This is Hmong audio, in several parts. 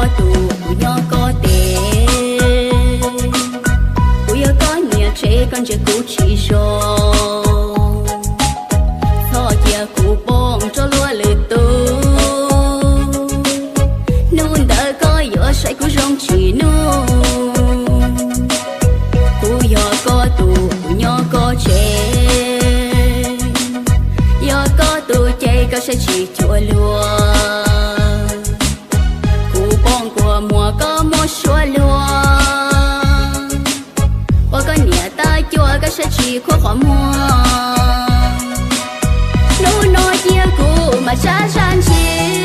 Tus kuv nyob koj tes, kuv yog koj niam tsev koj ntsia kuv tsis zoo. Txhob cia kuv poob rau luag lwm tus, hnub ntawd koj yuav saib kuv zoo tsis nug. Kuv yog koj tus, kuv nyob koj tsev, yog koj tus ces koj saib tsis cuag luag. Kuv poob kua muag koj muab suab luag, ua koj niam tab cuag koj saib tsis khuam qhov muag. Hnub no cia kuv mam sab sab ntsis,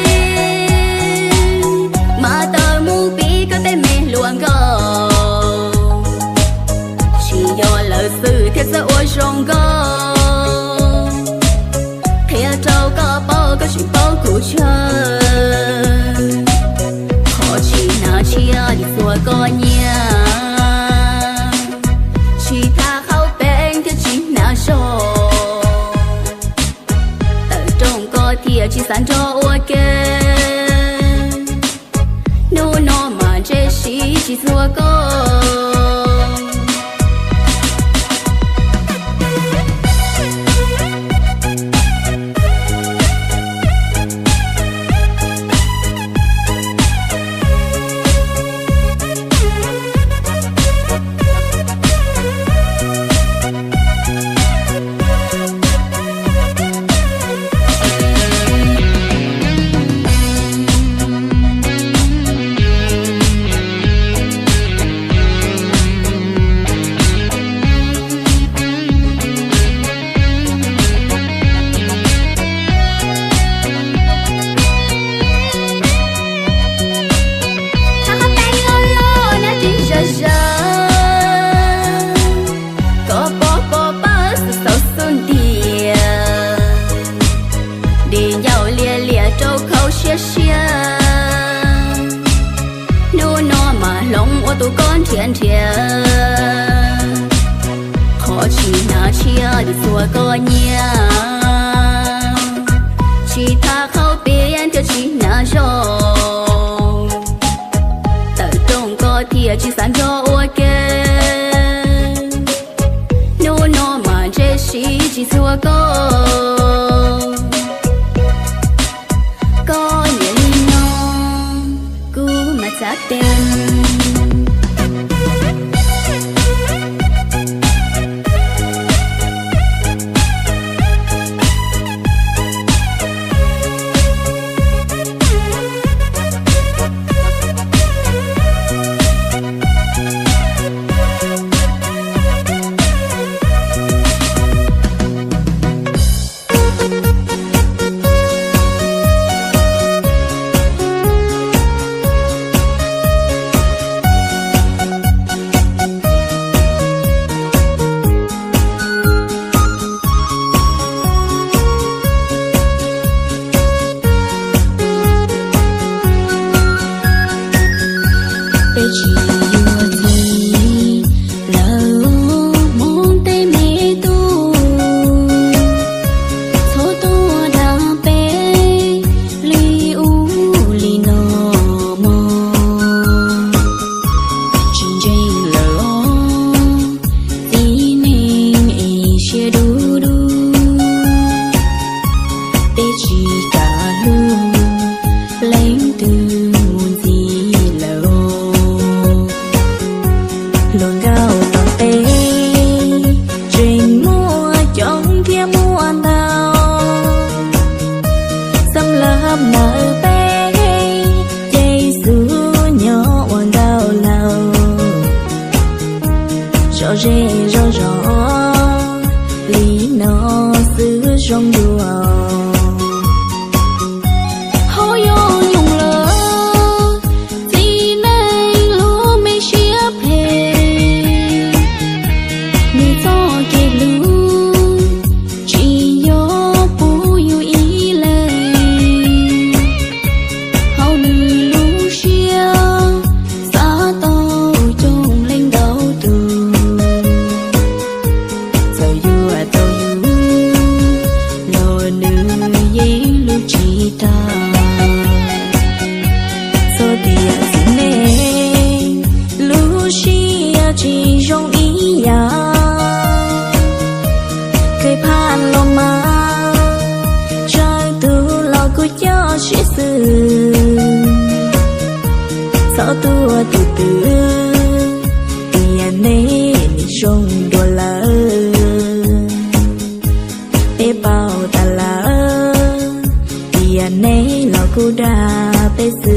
mam tawm mus pib koj tej me hluas nkauj. Tsis yog lawv xwb thiaj txawj ua zoo nkauj, qhia rau koj paub koj tsis paub kuv tsawg. Qhov tsis hnav tshiab li txhua koj nyiaj, tsis tham qhau peev thiab tsis hnav zog. Tawm rooj koj thiaj tsis xav nrog ua ke, hnub no mas ntsej siv tsis txhua koj. Koj pom pom pab xwb xaus xub ntiag, di ncauj liab liab rau khau siab siab. Hnub no mas hloov ua tus koj nrhiav nrhiav, qhov tsis hnav tshiab li txhua koj nyiaj, tsis tham qhau peev thiab tsis hnav zog. Tawm rooj koj thiaj tsis xav nrog ua ke, hnub no mas ntsej siv tsis txhua koj. Koj niam li no kuv mas txav tes. Peb tsis yuav txiv lawm, Hmoob tej me tub, txhob tuaj dag peb li ub li no mog. Tsis ntseeg lawm os, txiv neej es siab dub dub, peb tsis kam hlub leej twg mus ntxiv lawm os. Hluas nkauj tom teb tseem muaj coob thiab muaj ntau, xab lab ntawm peb ces xub nyob ua nkauj laus, zov zej zov zos li no xwb zoo dua. Ho yooj yim lawm, txiv neej lub me siab phem, nws txoj kev hlub tsis yog pub yus ib leeg. Hauv nws lub siab xav tau coob leej ntau tus, txawm yuav tau yus los nws yeej hlub tsis tag. Txhob tias Txhob tuaj tus twg tias neb nim zoo dua lawm. Peb paub tas lawm tias neb los kuj dag peb xwb.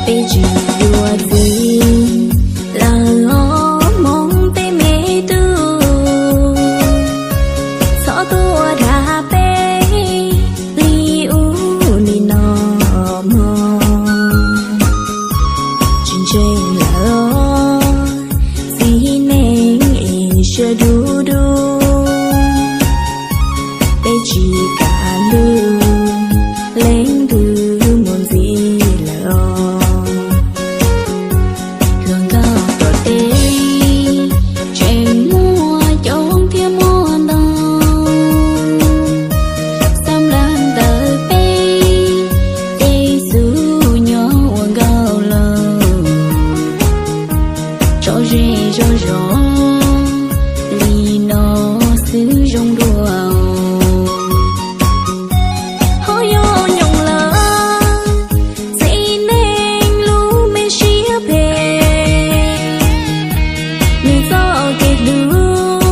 Peb tsis yuav txiv lawm os Hmoob tej me tub, txhob tuaj dag peb li ub li no mog. Tsis ntseeg lawm os txiv neej es siab dub dub, peb tsis kam hlub leej twg mus ntxiv lawm os. Hluas nkauj tom teb tseem muaj coob thiab muaj ntau, xab nplas ntawm peb ces xub nyob ua nkauj laus. Tso zej zog zog li no xwb zoo dua. Ho yog nyoos lawm txiv neej lub me siab phem, nws txoj kev hlub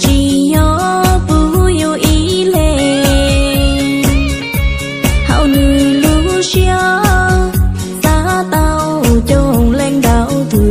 tsis yog pub yus ib leeg. Hauv nws lub siab xav tau coob leej ntau tus.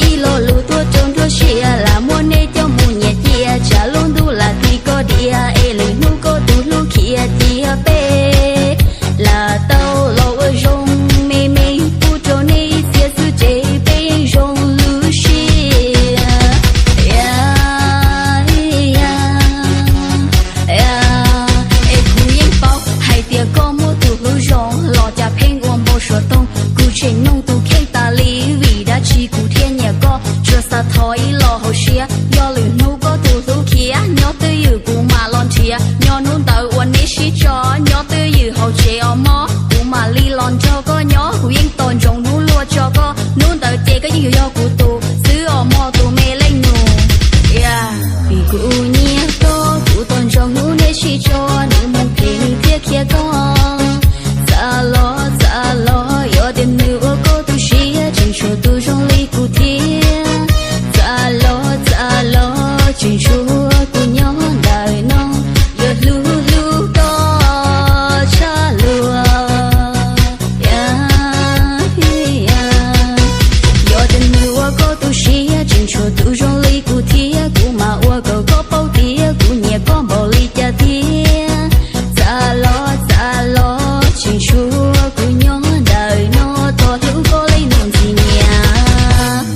Ib lo lus tuaj rau nruab siab, lam muab neb coj mus nyias cia, tsam lub ntuj lam tis koj diam, es lwm hnub koj tus hlub khiav cia peb. Lam tau los ua zoo me me, pub rau neb ib txhia xwb ces peb yeej zoo lub siab. Es kuv yeej paub hais tias koj muaj tus hlub zoo, los cas pheej ua npau suav toog, kuv tseem noog tus kheej tas li, vim dab tsi kuv thiaj nyiam koj. Tsuas xav thov ib lo hauv siab, yog lwm hnub koj tus hlub khiav, nyob twj ywm kuv mam los nrhiav, nyob hnub ntawd uas neb sib tso, nyob twj ywm hauv tsev os mog, kuv mam li los nrog koj nyob, kuv yeej tos ntsoov hnub luaj tso koj, hnub ntawd ces koj yeej yuav yog kuv tus xwb os mog tus me leej nus. Vim kuv nyiam koj, kuv tos ntsoov hnub neb sib tso, nws mus phem nws thiaj khiav koj. Txav los txav los, yog tias nws ua koj tu siab, tseem tshuav tus zoo li kuv thiab. Txav los txav los, tseem tshuav kuv nyob ntawm no, yuav hlub hlub koj tshaj luag. Yog tias nws ua koj tu siab, tseem tshuav tus zoo li kuv thiab, kuv mam ua kom koj paub tias kuv nyiam koj npaum li cas thiab. Txav los txav los, tseem tshuav kuv nyob ntawm no, tos hlub koj li nus ntxim nyiam.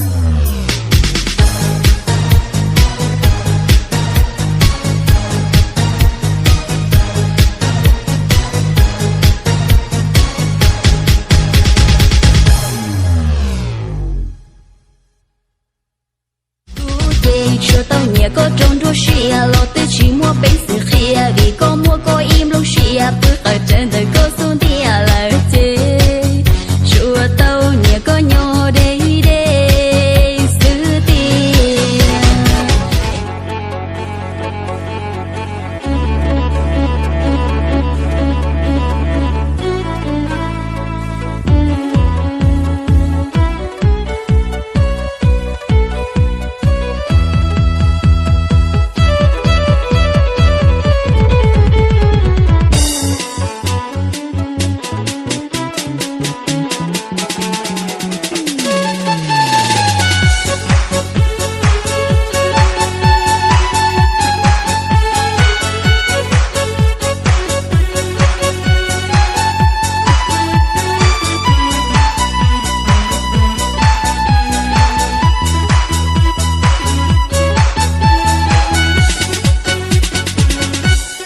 Kuv ces tsuas tau nyiam koj rau nruab siab, los twb tsis muaj peev xwm qhia, vim koj muaj koj ib nplooj siab, pw qawm rawv ntawm koj xub ntiag lawm ces tsuas tau nyiam koj nyob deb deb xwb tiag.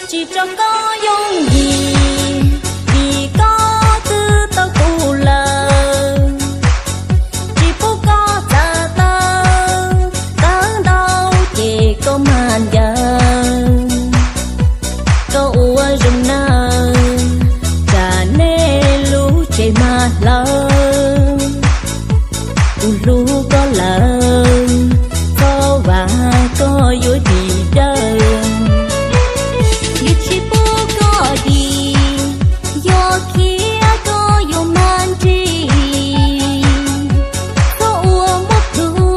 Tsis tso koj yooj yim, vim koj twb tau kuv lawm. Tsis pub koj txav taw, tawv ntau ces koj mag ncaws. Koj ua zoo nawb, tsam nej lub tsev mag hlawv. Kuv hlub koj lawm, txhob vam koj yuav dim dawb. Yuav tsis pub koj dim, yog khiav koj yuav mag nrig. Txhob ua muaj plhu,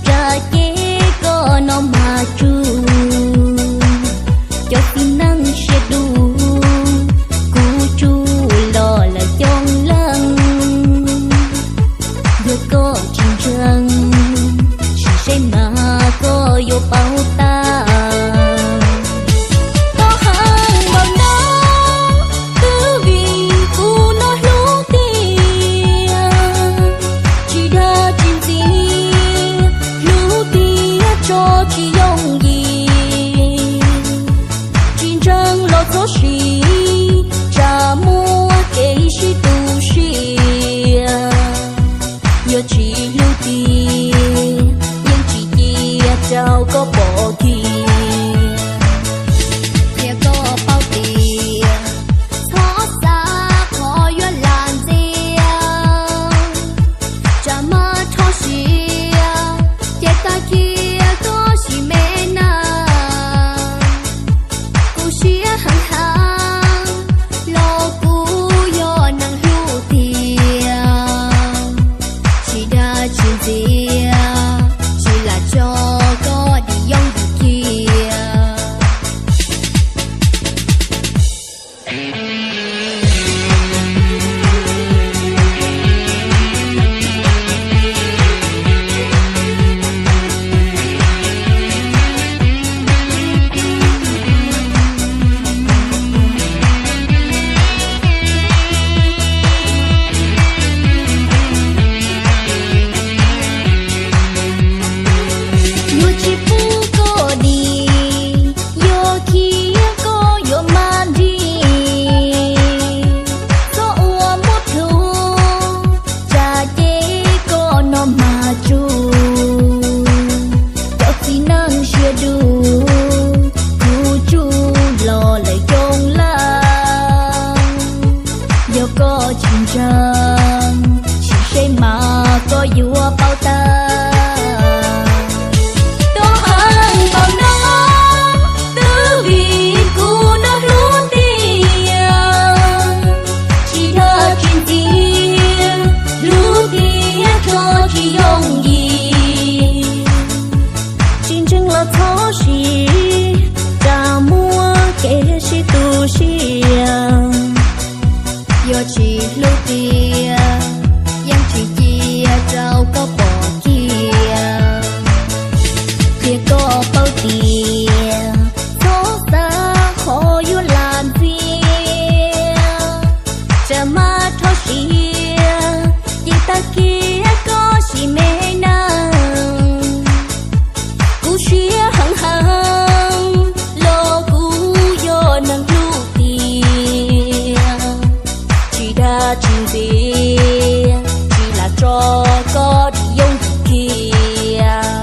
tsam ces koj no mag tsum. Cov txiv neej siab dub, kuv tsum los lawm coob leej. Yog koj tsis ntseeg, sim saib mas koj yuav paub tag. Koj heev npaum no, twb vim kuv no hlub tiag. Tsis dag tsis ntxias, hlub tiag tso tsis yooj yim. Tsis ntseeg los txhob sim, tsam muaj kev sib tu siab. Yog tsis hlub tiag, yeej tsis cia rau koj pom kiag. Qhia koj paub tias, txhob xav qhov yuav lam ntxias. Tsam mas rho siab, ces tag kiag koj sim me na. Kuv siab heev heev, los kuv yog neeg hlub tiag. Tsis dag tsis ntxias, tsis lam tso koj dim yooj yim kiag. tas. Tuab heev npaum no, twb vim kuv no hlub tiag, tsis dag tsis ntxias, hlub tiag tso tsis yooj yim. Tsis ntseeg los txhob siv, tsam muaj kev sib tu siab. Yog tsis hlub tiag, yeej tsis cia rau koj pom kiag. Cia koj paub tias txhob xav qhov yuav lam txiaj, tsam mas rho siab ces tag kiag koj sim me neej. Kuv siab heev heev los kuv yog neeg hlub tiag, tsis dag tsis ntxias, tsis lam tso koj dim yooj yim kiag.